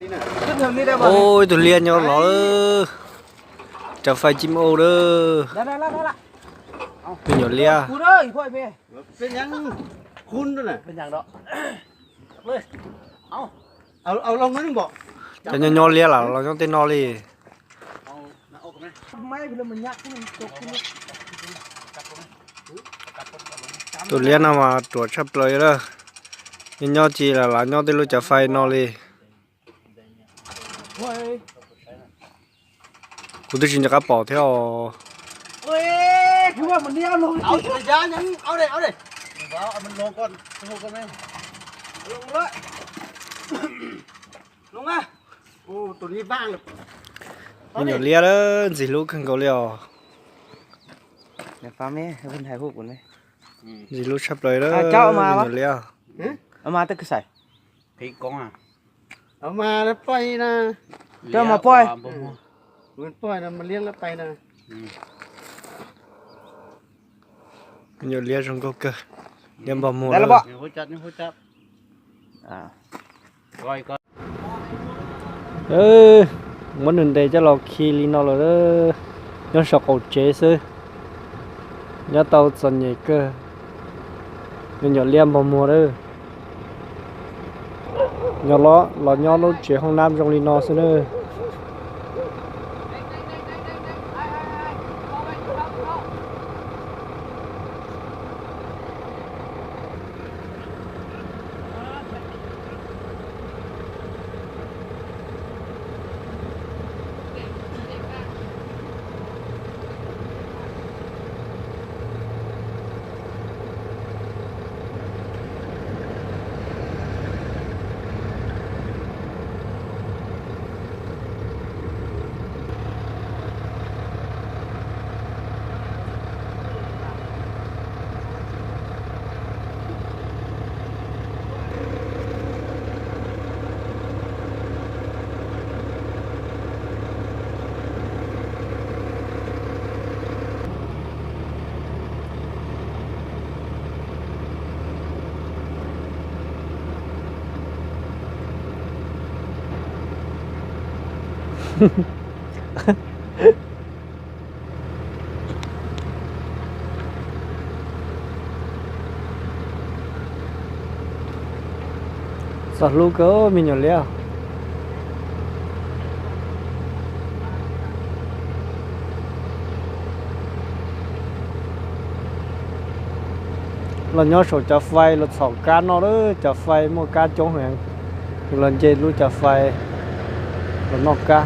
Ib tug liab nyob los lawm. Cov fais cim au lawm. Me nyuam liab. Cov nyob nyob liab los los nyob tej no li. Tus liab no mas ruam tshaj plaws li lawm. Nyob nyob ci los los nyob tej lub cov fais no li. Kuv twb tsis nco qab pom thiab os. Me nyuam liab lawm, ntxim hlub kawg nkaus li os. Ntxim hlub tshaj plaws lawm me nyuam liab. Me nyuam liab zoo nkauj kawg, liab npog muag. Muab nws ntes coj los khi li no lawm. Nyob saum qaum tsev xwb, nyob tau txom nyem kawg. Me nyuam liab npog muag lawm. Nyob los los nyob lub tsev hoob nab zoo li no xwb na. Txom hlub kawg me nyuam liab. Los nyob saum cov fais los txhom kab noj lawm, cov fais muaj kab coob heev. Los nce lub cov fais los noj kab.